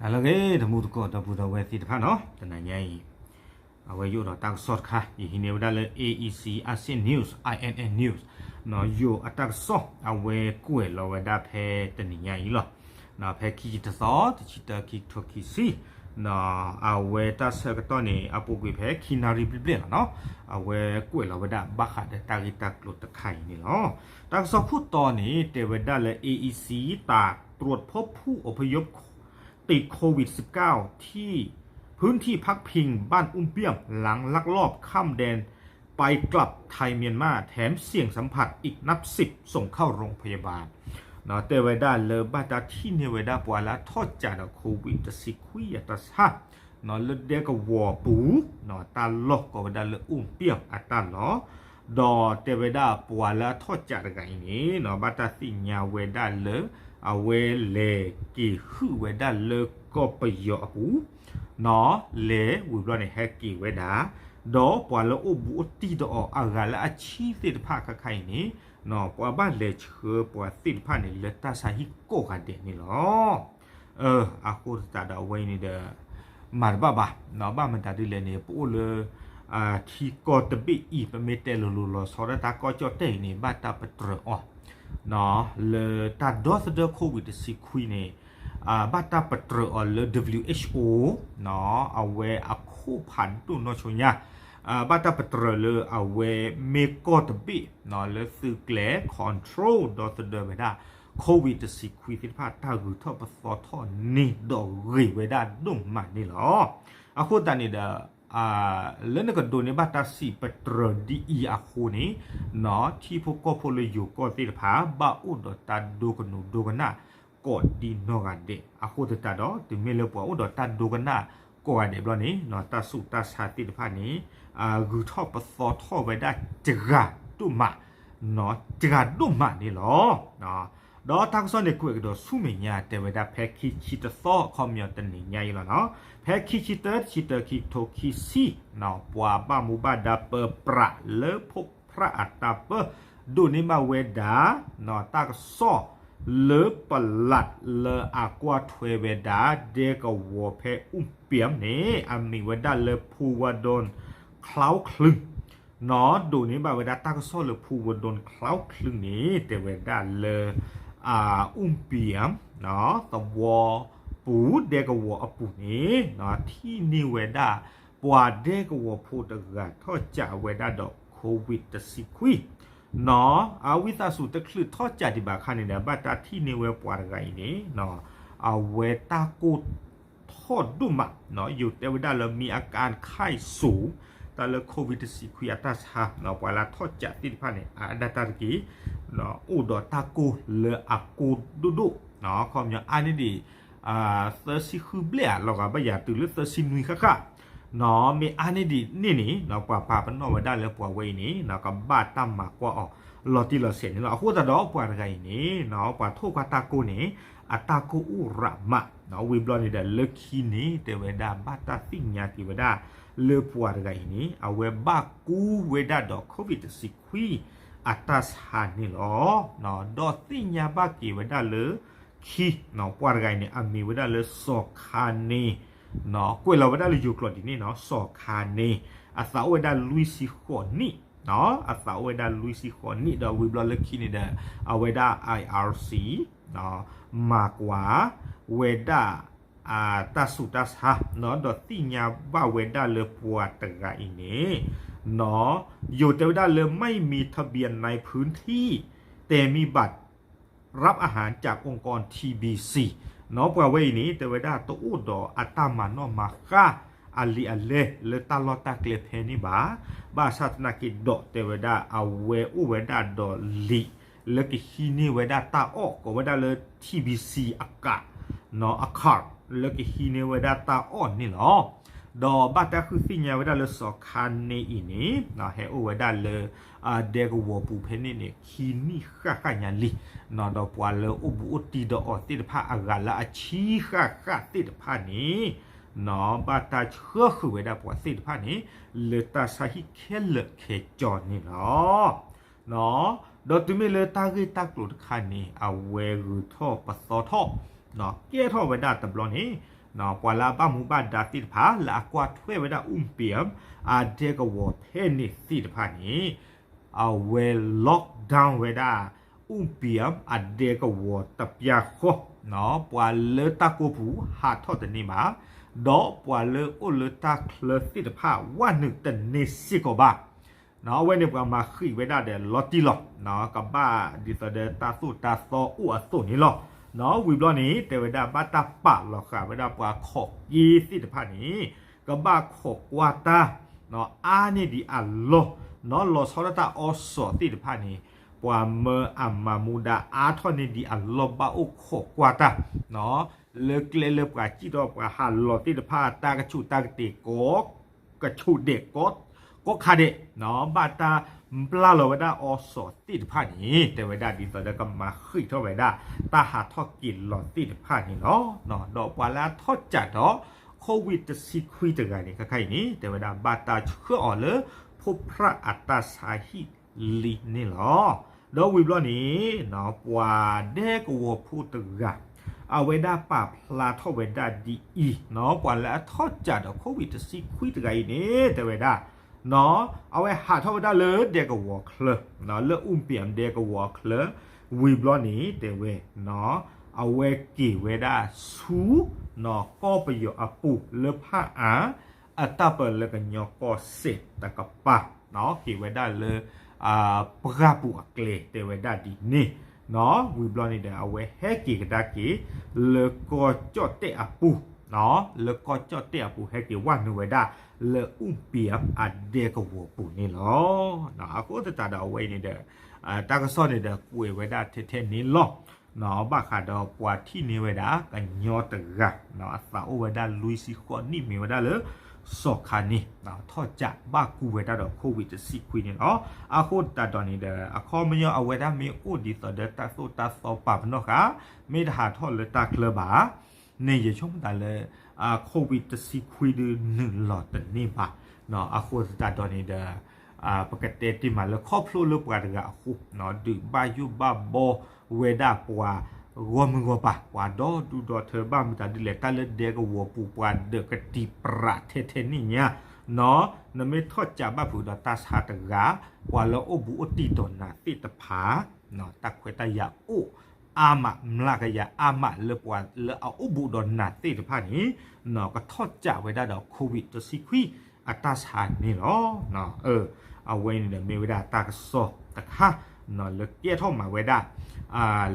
ဟါလၢအဂ့ၤ တမူတကိး ဒီပုၢ်ဒီဝဲၢ်သ့ၣ်တဖၣ်နီၤ, တနံၤညါအံၤ အဝဲယအိၣ်ဒီးတၢ်ကစီၣ်တခါ ယဟံးန့ၢ်ဝဲဒၣ်လၢ A E C Asia News, I N N News နီၤ, ယိၤအတၢ်ကစီၣ် အဝဲကွဲးလီၤဝဲဒၣ်ဖဲတနံၤညါအံၤလီၤ. ဖဲခံဆံတသီ တဆံတၢ ခံကထိခံဆံ အဝဲတၢ်ဆၢကတီၢ်န့ၣ် အပူၤကွံာ်ဖဲခံနၣ်ရံၣ်ဘျဲၣ်ဘျဲၣ်လီၤနီၤ, အဝဲကွဲးလီၤဝဲဒၣ်ဘၣ်ဃးဒီးတၢ်ဂ့ၢ်တၢ်ကျိၤတခါအံၤန့ၣ်လီၤ. တၢ်ကစီၣ်ခိၣ်တီန့ၣ် တဲဝဲဒၣ်လၢ A E C ตากตรวจพบผู้อพยพ ติดโควิดสิบเก้า ที่พื้นที่พักพิงบ้านอุ้มเปี้ยม หลังลักลอบข้ามแดนไปกลับไทยเมียนมา แถมเสี่ยงสัมผัสอีกนับสิบ ส่งเข้าโรงพยาบาล တဲဝဲဒၣ်လၢဘၣ်တၢ်ထံၣ်န့ၢ်ဝဲဒၣ်ပှၤလၢအထီၣ်ကးဒီး COVID တဆံခွံအတၢ်ဆါ လၢဒဲကဝီၤပူၤ တၢ်လီၢ်ကိးဝဲဒၣ်လၢ အူပၠၣ် အတၢ်လီၢ်, ဒီးတဲဝဲဒၣ်ပှၤလၢအထီၣ်ကးတဂၤအံၤန့ၣ် ဘၣ်တၢ်သ့ၣ်ညါဝဲဒၣ်လၢ အဝဲလဲၤက့ၤဟုၣ်ဝဲဒၣ်လၢကီၢ်ပယီၤအပူၤ လဲၤဝံၤဘျီန့ၣ် ဟဲက့ၤဝဲဒၣ်, ဒီးပှၤလၢအိၣ်ဘူးအိၣ်တံၢ်ဒီးအီၤအဂၤလၢအဆံသ့ၣ်တဖၣ်ခါခါအံၤန့ၣ် ပှၤဘၣ်လဲၤဆှၢပှၤသ့ၣ်တဖၣ်န့ၣ် လၢတၢ်ဆါဟံၣ်ကိးဂၤဒဲးန့ၣ်လီၤ. အဃိသတးဒီးအဝဲအံၤန့ၣ်ဒီး မၤတဘၣ်ဘၣ်, ဘၣ်မတၤဒ်လဲၣ်န့ၣ် ပအိၣ်လၢ ထံကီၢ်တဘ့ၣ်အံၤ ပမ့ၢ်တဲလိၤလိၤလီၤဆီဒၣ်တၢ်ကီၢ်ကၠီၣ်တဲၣ်အံၤန့ၣ် ဘၣ်တၢ်ပတြၢၤအီၤ လၢတၢ်ဒီသဒၢ COVID တဆံခွံန့ၣ် ဘၣ်တၢ်ပတြၢၤအီၤလၢ W H O အဝဲအခိၣ်ဖးဒိၣ်နီၢ်ဆိညါ ဘၣ်တၢ်ပတြၢၤလၢအဝဲမ့ၢ်ကီၢ်တဘ့ၣ် လၢသုးကျဲၤ control ဒီသဒၢဝဲဒၣ် COVID တဆံခွံသ့ၣ်တဖၣ် တၢ်ဂုၤထီၣ်ပသီထီၣ်န့ၢ်ဒီးဂ့ၤဝဲဒၣ်ဒိၣ်မးန့ၣ်လီၤ. အဃိသတးန့ၣ်ဒီး လၢနကဒိးန့ၢ်ဘၣ်တၢ်စံးပတြၢၤဒ်အံၤအဃိန့ၣ် ထံဖိကီၢ်ဖိလၢယိၤကီၢ်သ့ၣ်တဖၣ် ဘၣ်အိၣ်ဒီးတၢ်ဒိကနူၤဒိကနၣ် ကိးဒံနီၢ်ဂၤဒဲး အဃိသတးဒီး တုၤမ့ၢ်လၢပှၤအိၣ်ဒီးတၢ်ဒိကနၣ်ကိးဂၤဒဲးဘျီန့ၣ် တၢ်ဆူးတၢ်ဆါသ့ၣ်တဖၣ်န့ၣ် ဂုၤထီၣ်ပသီထီၣ်ဝဲဒၣ်တဂၤဒိၣ်မး တဂၤဒိၣ်မးန့ၣ်လီၤ. ဒီးတၢ်ကစီၣ်န့ၣ်ကွဲးကဒီးဆူမဲာ်ညါ တဲဝဲဒၣ်ဖဲခံဆံတသီ အခီပညီတနံၤညါအံၤလီၤနီၤ, ဖဲခံဆံတၢ တဆံတၢ ခံကထိခံဆံ ပှၤဘၣ်မူဘၣ်ဒါပၢပြးလၢဖိးဖြးအတၢ်ပၢ ဒိးန့ၢ်ဘၣ်ဝဲဒၣ် တၢ်ကစီၣ်လၢပလးလၢအကွၢ်ထွဲဝဲဒၣ် ဒဲကဝီၤဖဲအူပၠၢမ်န့ၣ် အမံၤဝဲဒၣ်လၢ ဖူဝါဒိၣ် ချီချူ နီၤ ဒိးန့ၢ်ဘၣ်ဝဲဒၣ်တၢ်ကစီၣ်လၢ ဖူဝါဒိၣ် ချီချူ န့ၣ် တဲဝဲဒၣ်လၢ အူပၠၢမ် သဝီပူၤ ဒဲကဝီၤအပူၤန့ၣ် ထံၣ်န့ၢ်ဝဲဒၣ် ပှၤဒဲကဝီၤဖိတဂၤထီၣ်ကးဝဲဒၣ်ဒီး COVID တဆံခွံ နီၤ အဝံသးစူၤတချုးထီၣ်ကးဒံးဘၣ်အခါန့ၣ်ဒီး ဘၣ်တၢ်ထံၣ်န့ၢ်ဝဲပှၤတဂၤအံၤန့ၣ် အဝဲတၢ်ကိၢ်ထီၣ်ဒိၣ်မး ယိၤတဲဝဲဒၣ်လၢ မ့ၢ်အကါခၢၣ်စူၤ တၢ်လၢ COVID တဆံခွံအတၢ်ဆါ ပှၤလၢထီၣ်ကးသ့ၣ်တဖၣ်န့ၣ် အဒၣ်တၢ်တက့ၢ် အိၣ်ဒီးတၢ်ကိၢ်လၢအကိၢ်ဒိၣ်ဒိၣ် ခီပညီအါန့ၢ်ဒံး သၢဆံဃုဘျဲၣ်ဧါ လီၤဂာ်ဘၣ်ယၤတုၤလၢသၢဆံနွံဃၣ်ဃၣ် နီၤ မ့ၢ်အါန့ၢ်ဒံးန့ၣ်န့ၣ် ပှၤပာ်ပနီၣ်ဝဲဒၣ်လၢပှၤဝဲအံၤန့ၣ် ကဘၣ်တၢ်မၤကွၢ်အီၤ လီၤတံၢ်လီၤဆဲးန့ၣ်လီၤ. အဃိသတးဒီးပှၤတဂၤအံၤန့ၣ် ပှၤထိၣ်ကွၢ်တၢ်ကိၢ်န့ၣ် အတၢ်ကိၢ်အိၣ်ရးမး ဝံၤဘျီန့ၣ်ဒီး လၢခံန့ၣ် တဲဝဲဒၣ်ဘၣ်တၢ်သ့ၣ်ညါက့ၤဝဲဒၣ် လၢပှၤတဂၤအံၤန့ၣ် အဝဲဘၣ်ကူဝဲဒၣ်ဒီး COVID တဆံခွံ အတၢ်ဆါန့ၣ်လီၤ. ဒီးသ့ၣ်ညါဘၣ်က့ၤဝဲဒၣ်လၢ ခံ ပှၤတဂၤအံၤန့ၣ် အမံၤဝဲဒၣ်လၢ စီၤခါန့ၣ် ကွဲးလီၤဝဲဒၣ်လၢယိၤကျိာ်ဒ်န့ၣ်နီၤ စီၤခါန့ၣ် အသးအိၣ်ဝဲဒၣ်လွံၢ်ဆံဃိးနံၣ် အသးအိၣ်ဝဲဒၣ်လွံၢ်ဆံဃိးနံၣ် ဒီးဝံၤဘျီလၢခံန့ၣ်ဒီး အဝဲဒၣ် I R C မၤကွၢ်ဝဲဒၣ် တၢ်ဆူးတၢ်ဆါ ဒီးသ့ၣ်ညါဘၣ်ဝဲဒၣ်လၢပှၤတဂၤအံၤန့ၣ် နီၤ ယိၤတဲဝဲဒၣ်လၢ ไม่มีทะเบียนในพื้นที่ แต่มีบัตรรับอาหารจากองค์กร T B C နီၤ ပှၤဝဲအံၤန့ၣ် တဲဝဲဒၣ်တအိၣ်ဒီးအတၢ်မၤနီၣ်မၤဃါ အလံာ်အလဲၢ်လၢတၢ်လီၢ်တၢ်ကျဲဖဲန့ၣ်ဘၣ်. ဘၣ်ဆၣ်သနာ်က့ဒီးတဲဝဲဒၣ် အဝဲအိၣ်ဝဲဒၣ်ဒီးလံာ် လၢကဟံးန့ၢ်ဝဲဒၣ်တၢ်အီၣ် ကိးဝဲဒၣ်လၢ T B C အကး နီၤ အကး လၢကဟံးန့ၢ်ဝဲဒၣ်တၢ်အီၣ်န့ၣ်လီၤ. ဒီးဘၣ်တၢ်ဃုသ့ၣ်ညါဝဲဒၣ်လၢ စီၤခါန့ၣ်အံၤန့ၣ် ဟဲအိၣ်ဝဲဒၣ်လၢ ဒဲကဝီၤပူၤဖဲန့ၣ်န့ၣ် ခံနံၣ်ဃၣ်ဃၣ်ညါလံ နီၤ ဒီးပှၤလၢအိၣ်ဘူးအိၣ်တံၢ်ဒီးအီၤသ့ၣ်တဖၣ်အဂၤလၢအဆံဃၣ်ဃၣ်သ့ၣ်တဖၣ်န့ၣ် နီၤ ဘၣ်တၢ်ဆှၢဃုာ်ဝဲဒၣ်ပှၤသ့ၣ်တဖၣ်န့ၣ် လၢတၢ်ဆါဟံၣ်ခဲလၢာ်ခဲဆ့န့ၣ်လီၤ. ဒီးတုၤမ့ၢ်လၢတၢ်ဂ့ၢ်တၢ်ကျိၤတခါန့ၣ် အဝဲဂုၤထီၣ်ပသီထီၣ် ကဲထီၣ်ဝဲဒၣ်တဘျီန့ၣ် ပှၤလၢအဘၣ်မူဘၣ်ဒါသ့ၣ်တဖၣ် လၢအကွၢ်ထွဲဝဲဒၣ် အူပံၤ အဒဲကဝီၤဖဲန့ၣ်သ့ၣ်တဖၣ်န့ၣ် အဝဲ lockdown ဝဲဒၣ် အူပံၤ အဒဲကဝီၤတပျၢ်ဃီ, ပှၤလၢတၢ်ကိၢ်ပူၤဟးထီၣ်တန့ၢ်ဘၣ်, ဒီးပှၤလၢအိၣ်လၢတၢ်ချၢသ့ၣ်တဖၣ် ဝဲနုာ်တန့ၢ်စ့ၢ်ကီးဘၣ်. အဝဲန့ၣ်ပှၤမၤဃံးဝဲဒၣ်ဒီးလီၤတံၢ်လီၤ, ကဘၣ်ဒ်သိးဒီးတၢ်သိၣ်တၢ်သီအိၣ်အသိးန့ၣ်လီၤ. ဝံၤဘျီန့ၣ် တဲဝဲဒၣ်ဘၣ်တၢ်ပာ်လီၤဃာ်ဝဲဒၣ်ပှၤခိးက့သ့ၣ်တဖၣ်န့ၣ် ကဘၣ်ခိးကွၢ်တၢ် အါန့ၢ်ဒံးအလီၢ်, လီၤဆီဒၣ်တၢ်အီစီၣ်သ့ၣ်တဖၣ်န့ၣ် ပှၤမၢအမၤမူဒါအါထီၣ်န့ၢ်ဒံးအလီၢ် ဘၣ်အိၣ်ခိးကွၢ်တၢ် လၢကျဲလၢပှၤစံၣ်ထီၣ်ပှၤဟးလီၤသ့ၣ်တဖၣ် တၢ်ကဆူးတၢ်ကတဲာ် ကဆူးဒဲး ကီခါဒဲး, ဘၣ်တၢ်ပျၢ်လီၤဝဲဒၣ်အီစီၣ်သ့ၣ်တဖၣ်န့ၣ် တဲဝဲဒၣ်ဒ်သိးဒီးကမၤဃံးထီၣ်ဝဲဒၣ် တၢ်ဟးထီၣ်က့ၤလီၤသ့ၣ်တဖၣ်န့ၣ်လီၤ. ဒီးပှၤလၢအထီၣ်ကးဒီး ခိဝံးတဆံခွံတဂၤန့ၣ် ခဲခါအံၤန့ၣ် တဲဝဲဒၣ်ဘၣ်တၢ်ဆှၢအီၤလၢ ဖိဖြၣ်အတၢ်ဆါဟံၣ်လံန့ၣ်လီၤ. ဒီးဝံၤဘျီန့ၣ် ပှၤဒဲကဝီၤဖိတဂၤ အဝဲဒၣ်ပာ်ဖျါထီၣ်ဝဲဒၣ်ဒ်အံၤ, ပှၤလၢအထီၣ်ကးဒီးခိဝံးတဆံခွံတဂၤအံၤန့ၣ် တဲဝဲဒၣ် အဝဲဟးထီၣ်ဝဲဒၣ်လၢဒဲကဝီၤချၢ, လၢအူပံၤဒဲကဝီၤချၢ, ဝံၤဘျီန့ၣ် တဲဝဲ အဝဲက့ၤဝဲဒၣ်ဆူ ကီၢ်ပယီၤအပူၤလၢဖၣ်အၣ် အတၢ်ပၢလၢကညီကီၢ်စဲၣ်တကပၤ, က့ၤဝဲဒၣ်လၢ ပှၢ်ပူၤအကျဲ တဲဝဲဒၣ်ဒ်န့ၣ်, ဝံၤဘျီန့ၣ်ဒီး အဝဲဟဲက့ၤကဒါက့ၤ လၢကီၢ်ကၠီၣ်တဲၣ်အပူၤ, လၢကီၢ်ကၠီၣ်တဲၣ်အပူၤ ဟဲက့ၤဝဲနုာ်ဝဲဒၣ် လၢအူပံၤအဒဲကဝီၤပူၤန့ၣ်လီၤ. အဃိသတးဒီးအဝဲအံၤန့ၣ်ဒီး တၢ်ကစီၣ်န့ၣ်ဒီးကွဲးဝဲဒၣ်ထဲထဲန့ၣ်လီၤ. ဘၣ်ဃးဒီးပှၤထံၣ်န့ၢ်ဝဲဒၣ် ကညီတဂၤ အသးအိၣ်ဝဲဒၣ်လွံၢ်ဆံဃိးနံၣ် မ့ၢ်ဝဲဒၣ်လၢ စီၤခါန့ၣ် ထီၣ်ကးဘၣ်ကူဝဲဒၣ်ဒီးခိဝံးတဆံခွံန့ၣ်လီၤ. အဃိသတးဒီးန့ၣ်ဒီး အခီပညီအဝဲဒၣ်မ့ၢ်အိၣ်ဒ်သိးဒီးတၢ်သိၣ်တၢ်သီပာ်ပနီၣ်ဃာ် မ့ၢ်တဟးထီၣ်လၢတၢ်ချၢဘၣ် န့ၣ်ယဆိကမိၣ်တၢ်လၢ ခိဝံးတဆံခွံဒုနုာ်လီၤတန့ၢ်ဘၣ်. အဃိသတးဒီးန့ၣ်ဒီး ပကတဲတ့ၢ်မးလၢခီဖျိလၢပှၤတဂၤအဃိ ဒုးဘၣ်ယိၣ်ဘၣ်ဘီဝဲဒၣ်ပှၤဂီၢ်မုၢ်ဂီၢ်ပၤ ပှၤဒီဒူၣ်ဒီထၢ ဘၣ်မတၤဒ်လဲၣ် တၢ်လၢဒဲကဝီၤပူၤ ပှၤဒၢးကတံာ်ပြးထဲထဲန့ၣ်ညါ နမ့ၢ်ထီၣ်ကးဘၣ်ဖုးဒီးတၢ်ဆါတဂၤ ပှၤလၢအိၣ်ဘူးအိၣ်တံၢ်ဒီးနၤသ့ၣ်တဖၣ် တၢ်ခွဲးတၢ်ယာ်အိၣ်အါမး မျးကယၤအါမးလၢပှၤလၢအအိၣ်ဘူးဒီးနၤသ့ၣ်တဖၣ်န့ၣ် ကထီၣ်ကးဝဲဒၣ်ဒီးခိဝံးတဆံခွံအတၢ်ဆါန့ၣ်လီၤ. အဝဲန့ၣ်ဒီးမ့ၢ်ဝဲဒၣ်တၢ်ကစီၣ်တခါ လၢကဲထီၣ်မးဝဲဒၣ်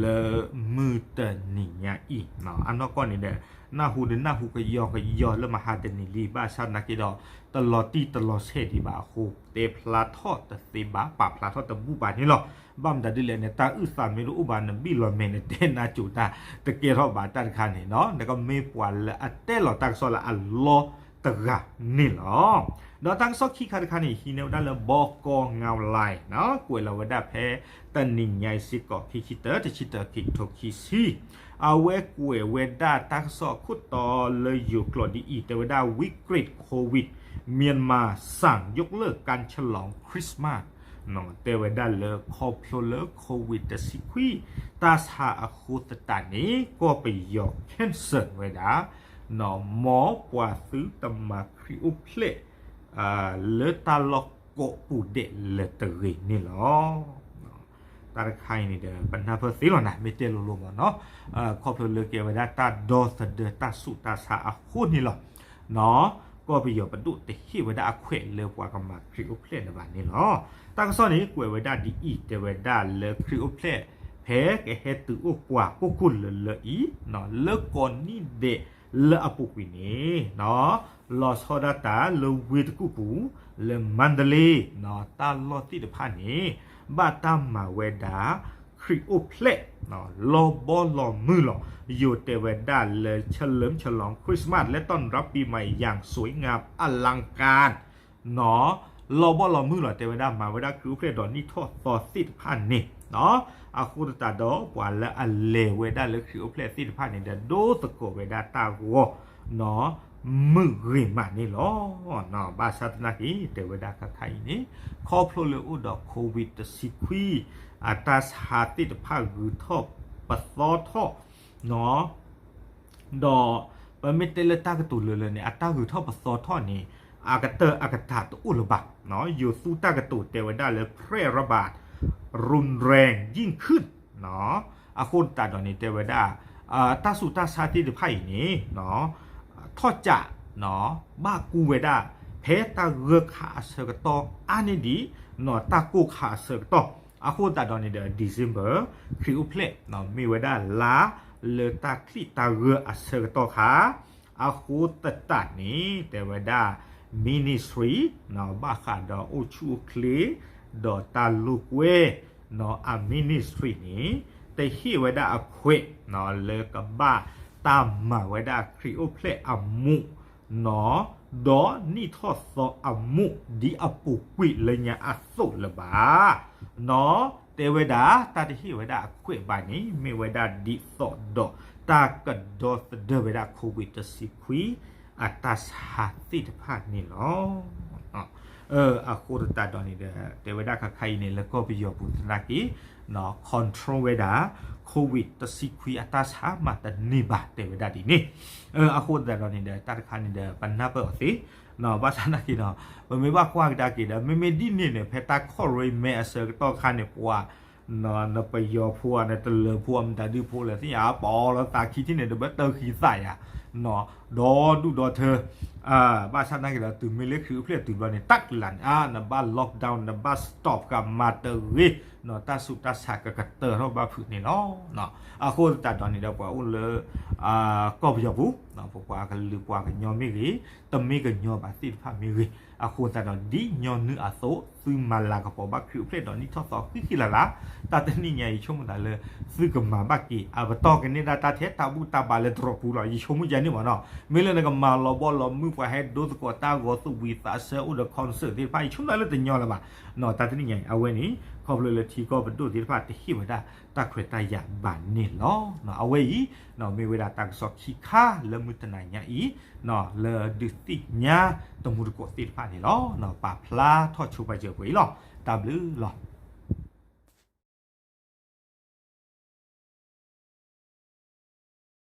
လၢမုၢ်တနံၤညါအံၤ အနီၢ်ကီၢ်န့ၣ်ဒီး နၢ်ဟူဒီးနၢ်ဟူကယီကယီလၢမဟါတနံၤလံ ဘၣ်ဆၣ်သနာ်က့ဒီး တလီၤတံၢ်တလီၤဆဲးဒံးဘၣ်အဃိ တဲဖျါထီၣ်တသ့ဘၣ် ပာ်ဖျါထီၣ်တဘူၣ်ဘၣ်န့ၣ်လီၤ. ဘၣ်မတၤဒ်လဲၣ်န့ၣ် တၢ်အုၣ်သးမ့ၢ်တအိၣ်ဘၣ် နဘံၣ်လီၤမဲာ် နတဲနါစိၤတၢ် တကဲထီၣ်ဘၣ်တၢ်တခါန့ၣ် နကမ့ၢ်ပှၤလၢအတဲလီၤတၢ်ကစီၣ်လၢအလီတဂၤန့ၣ်လီၤ. ဒီးတၢ်ကစီၣ်ခံခါတခါန့ၣ် ဟံးန့ၢ်ဝဲဒၣ်လၢ ဘီကီငါလၢ် ကွဲးလီၤဝဲဒၣ်ဖဲ တနံၤညါအံၤစ့ၢ်ကီး ခံဆံတၢ တဆံတၢ ခံကထိခံဆံ အဝဲကွဲးဝဲဒၣ်တၢ်ကစီၣ်အခိၣ်တီလၢယိၤကျိာ်ဒ်အံၤ တဲဝဲဒၣ် วิกฤตโควิด เมียนมาสั่งยกเลิกการฉลองคริสต์มาส တဲဝဲဒၣ်လၢခီဖျိလၢ ခိဝံးတဆံခွံ တၢ်ဆါအဃိသတးန့ၣ် ကီၢ်ပယီၤ cancel ဝဲဒၣ် မ်ပှၤသုတမၤခရံာ်အိၣ်ဖျဲၣ် လၢတၢ်လီၢ်ကိးပူၤဒဲးလၢတဂ့ၤန့ၣ်လီၤ. တၢ်တခါအံၤန့ၣ်ဒီး ပနၢ်ပၢၢ်သ့လီၤနၤ မ့ၢ်တဲလိၤလိၤမးနီၤ ခီဖျိလၢကဲဝဲဒၣ်တၢ်ဒီသဒၢတၢ်ဆူးတၢ်ဆါအဃိန့ၣ်လီၤ. ကီၢ်ပယီၤပဒိၣ်တဟ့ၣ်ဝဲဒၣ်အခွဲးလၢပှၤကမၤခရံာ်အိၣ်ဖျဲၣ်န့ၣ်ဘၣ်န့ၣ်လီၤ. တၢ်ကစီၣ်န့ၣ် ကွဲးဝဲဒၣ်ဒ်အံၤ တဲဝဲဒၣ်လၢခရံာ်အိၣ်ဖျဲၣ် ဖဲကဟဲတုၤအိၣ်ပှၤကိၢ်ကိၢ်လၢလၢအံၤ လၢကိးနံၣ်ဒဲးလၢအပူၤကွံာ်န့ၣ် လီၤဆီဒၣ်တၢ်လၢဝ့ၢ်တကူၣ်ပူၤ လၢမါဒလ့ တၢ်လီၢ်သ့ၣ်တဖၣ်န့ၣ် ဘၣ်တၢ်မၤဝဲဒၣ် ခရံာ်အိၣ်ဖျဲၣ် လီၤဘီလီၤမုၢ်လီၤ. ယိၤတဲဝဲဒၣ်လၢ เฉลิมฉลองคริสต์มาสและต้อนรับปีใหม่อย่างสวยงามอลังการ လီၤဘီလီၤမုၢ်လီၤ တဲဝဲဒၣ်မၤဝဲဒၣ်ခရံာ်အိၣ်ဖျဲၣ်ဒီးနံၣ်ထီၣ်သီသ့ၣ်တဖၣ်န့ၣ် အဃိသတးဒီး ပှၤလၢအလဲၤဝဲဒၣ်လၢခရံာ်အိၣ်ဖျဲၣ်သ့ၣ်တဖၣ်န့ၣ်ဒီး ဒိသကိးဝဲဒၣ်တၢ်ဂီၤ မုာ်ဂ့ၤမးန့ၣ်လီၤ. ဘၣ်ဆၣ်သနာ်က့ တဲဝဲဒၣ်ခါခါအံၤန့ၣ် ခီဖျိလၢအိၣ်ဒီးခိဝံးတဆံခွံ အတၢ်ဆါသ့ၣ်တဖၣ်ဂုၤထီၣ်ပသီထီၣ် ဒီး ပမ့ၢ်တဲလၢတၢ်ကတိၤလၢလၢန့ၣ် အတၢ်ဂုၤထီၣ်ပသီထီၣ်န့ၣ် အကတၢၢ်အကတၢၢ်တအိၣ်လၢၤဘၣ်. ယိၤသူတၢ်ကတိၤတဲဝဲဒၣ်လၢ แพร่ระบาด รุนแรงยิ่งขึ้น အဃိသတးဒီးန့ၣ် တဲဝဲဒၣ် တၢ်ဆူးတၢ်ဆါသ့ၣ်တဖၣ်အံၤန့ၣ် ထီၣ်ကး ဘၣ်ကူဝဲဒၣ် ဖဲတၢ်ဂၢၢ်ခါအဆၢကတီၢ်အါန့ၢ်ဒံး တၢ်ကိၢ်ခါအဆၢကတီၢ်. အဃိသတးဒီးန့ၣ်ဒီး December ခရံာ်အိၣ်ဖျဲၣ် မ့ၢ်ဝဲဒၣ်လါလၢတၢ်ချံၣ်တၢ်ဂၢၢ်အဆၢကတီၢ်ခါ အဃိသတးန့ၣ် တဲဝဲဒၣ် ministry ဘၣ်ဃးဒီးအိၣ်ဆူၣ်အိၣ်ချ့ ဒီးတၢ်လိာ်ကွဲ အ ministry န့ၣ် တဟ့ၣ်ဝဲဒၣ်အခွဲး လၢကဘၣ်တၢ်မၤဝဲဒၣ်ခရံာ်အိၣ်ဖျဲၣ်အမူး ဒီးနံၣ်ထီၣ်သီအမူး ဒ်အပူၤကွံာ်လၢညါအသိးလၢၤဘၣ်. တဲဝဲဒၣ် တၢ်တဟ့ၣ်ဝဲဒၣ်အခွဲးဘၣ်န့ၣ် မ့ၢ်ဝဲဒၣ်ဒ်သိးဒီး တၢ်ကဒီသဒၢဝဲဒၣ် COVID တဆံခွံ အတၢ်ဆါသ့ၣ်တဖၣ်န့ၣ်လီၤ. အဃိသတးဒီးန့ၣ်ဒီး တဲဝဲဒၣ်ခါခါအံၤန့ၣ် လၢကီၢ်ပယီၤပူၤသနာ်က့ control ဝဲဒၣ် COVID တဆံခွံအတၢ်ဆါမးတန့ၢ်ဘၣ် တဲဝဲဒၣ်ဒ်န့ၣ်. အဃိသတးဒီးန့ၣ်ဒီး တၢ်တခါန့ၣ်ဒီး ပနၢ်ပၢၢ်အီၤသ့ ဘၣ်ဆၣ်သနာ်က့ဒီး ပမ့ၢ်ဘၣ်ကွၢ်ကဒါက့ၤဒီး မ့မ့ၢ်ဒ်န့ၣ်န့ၣ် ဖဲတၢ်ခီၣ်ရ့မဲအဆၢကတီၢ်ခါန့ၣ် ပှၤ နပယီၤဖိဧါ နတလၢၤဖိဧါ မတၤဒုဖိလဲၣ်သ့ၣ်ညါ ပအီလီၤသးခံထံၣ်န့ၣ် တဘၣ်တၢ်ဃံသးယၤ ဒီဒူၣ်ဒီထၢ ဘၣ်ဆၣ်သနာ်က့ဒီး တုၤမ့ၢ်လၢခရံာ်အိၣ်ဖျဲၣ်တုၤဘျီန့ၣ် တၢ်ကလၤန့ၣ် နဘၣ် lockdown နဘၣ် stop ဃာ်မၤတဂ့ၤ တၢ်ဆူးတၢ်ဆါကကတၢၢ်ထီၣ်ဘၣ်ဖုးန့ၣ်လီၤ. အဃိသတးဒီးန့ၣ်ဒီး ပှၤအိၣ်လၢ ကီၢ်ပယီၤပူၤ ပပှၤကလုာ်ပှၤကညီမ့ၢ်ဂ့ၤ တမ့ၢ်ကညီဘၣ်သ့ၣ်တဖၣ်မ့ၢ်ဂ့ၤ အဃိသတးဒီး ဒ်ညီနုၢ်အသိး သုမၤလၤကပီၤဘၣ်ခရံာ်အိၣ်ဖျဲၣ်ဒီးနံၣ်ထီၣ်သီဃံဃံလၤလၤ တၢ်တနံၣ်ညါအံၤ ယဆိကမိၣ်သးလၢ သုကမၤဘၣ်က့ၤ အပတီၢ်ကန့ၢ်ဒၣ်တၢ်ထဲတၢ်ဘူၣ်တၢ်ဘါလၢတြီၢ်ပူၤလီၤ. ယဆိကမိၣ်ယၤန့ၣ်မ့ၢ်နီၤ မ့ၢ်လၢနကမၤလီၤဘီလီၤမုၢ် ပှၤဟဲဒိသကိးတၢ်ဂီၤသူၣ်ဝံၤသးဆၢ အိၣ်ဒီး concert သ့ၣ်တဖၣ် ယဆိကမိၣ်သးလၢတညီလၢၤဘၣ် တၢ်တနံၣ်ညါအံၤ အဝဲန့ၣ် ခီဖျိလၢထံကီၢ်ပဒိၣ်သ့ၣ်တဖၣ်တဟ့ၣ်ဝဲဒၣ်တၢ်ခွဲးတၢ်ယာ်ဘၣ်န့ၣ်လီၤ. အဝဲအံၤ မ့ၢ်ဝဲဒၣ်တၢ်ကစီၣ်ခံခါလၢမုၢ်တနၤညါအံၤ လၢဒုးသ့ၣ်ညါတမူတကိးသ့ၣ်တဖၣ်န့ၣ်လီၤ. ပာ်ဖျါထီၣ်ဆိပာ်စၢၤပှဲၤအံၤလီၤ. တၢ်ဘျုးလီၤ.